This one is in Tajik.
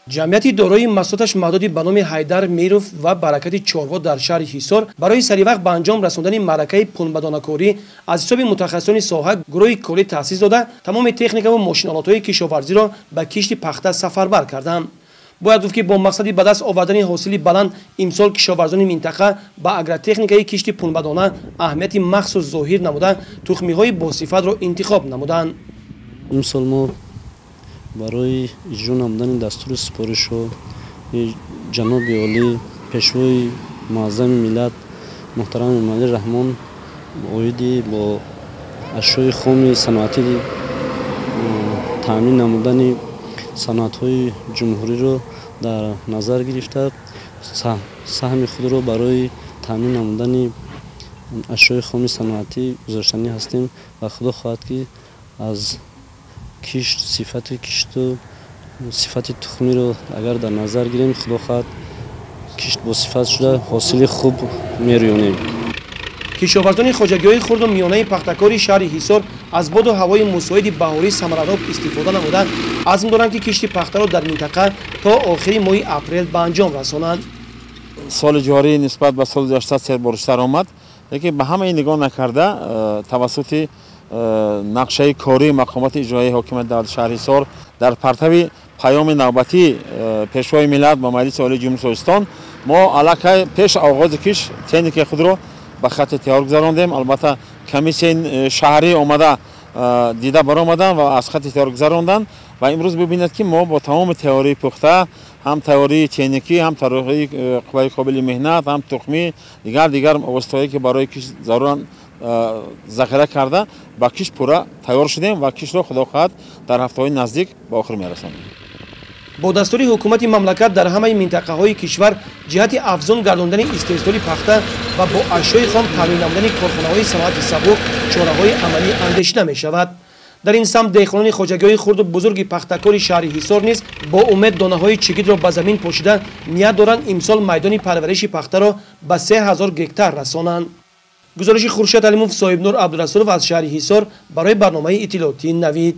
Ҷамъияти дорои маҳсулоташ маҳдуди ба номи Ҳайдар Миров ва Баракати чорво дар шаҳри Ҳисор барои саривақт ба анҷом расондани маъракаи пунбадонакорӣ аз ҳисоби мутахассисони соҳа гурӯҳи корӣ таъсис дода, тамоми техникаву мошинолотҳои кишоварзиро ба кишти пахта сафарбар карданд. Бояд гуфт, ки бо мақсади ба даст овардани ҳосили баланд имсол кишоварзони минтақа ба агротехникаи кишти пунбадона аҳамияти махсус зоҳир намуда, тухмиҳои босифатро интихоб намуданд. Имсол мо барои иҷро намудани дастури супоришҳо ҷаноби олӣ, пешвои муаззами миллат муҳтарам Эмомалӣ Раҳмон оиди бо ашёи хоми саноатӣ таъмин намудани саноатҳои ҷумҳуриро дар назар гирифта, саҳми худро барои таъмин намудани ашёи хоми саноатӣ гузоштанӣ ҳастем ва худо хоҳад, ки аз кишт, сифати кишту сифати тухмиро агар дар назар гирем, худо хоҳад, кишт босифат шуда, ҳосили хуб мерӯёнем. Кишоварзони хоҷагиҳои хурду миёнаи пахтакори шаҳри Ҳисор аз боду ҳавои мусоиди баҳорӣ самаранок истифода намуда, азм доранд, ки кишти пахтаро дар минтақа то охири моҳи апрел ба анҷом расонанд. Соли ҷорӣ нисбат ба соли гузашта сербориштар омад, лекин ба ҳамаи нигоҳ накарда, тавассути нақшаи кории мақомоти иҷроияи ҳокимияти давлати шаҳри Ҳисор дар партави паёми навбатии пешвои миллат ба Маҷлиси Олии Ҷумҳурии Тоҷикистон мо аллакай пеш оғози кишт техникаи худро ба хатти тайёр гузарондем. Албатта, комиссияи шаҳрӣ омада дида баромаданд ва аз хатти тайёр гузаронданд ва имрӯз бибинед, ки мо бо тамоми тайёрии пухта, ҳам тайёрии техникӣ, ҳам тайёрии қувваи қобили меҳнат, ҳам тухмӣ, дигар дигар воситаҳое, ки барои кишт заруранд, захира карда, ба кишт пурра тайёр шудем ва киштро, худо хоҳад, дар ҳафтаҳои наздик ба охир мерасонем. Бо дастури ҳукумати мамлакат дар ҳамаи минтақаҳои кишвар ҷиҳати афзун гардондани истеҳсоли пахта ва бо ашёи хом таъмин намудани корхонаҳои саноати сабук чораҳои амалӣ андешида мешавад. Дар ин самт деҳқонони хоҷагиҳои хурду бузурги пахтакори шаҳри Ҳисор низ бо умед донаҳои чигитро ба замин пошида, ният доранд имсол майдони парвариши пахтаро ба 3000 гектар расонанд. Гузориши Хуршед Алимов, Соҳибнур Абдурасулов аз шаҳри Ҳисор барои барномаи иттилоотии Навид.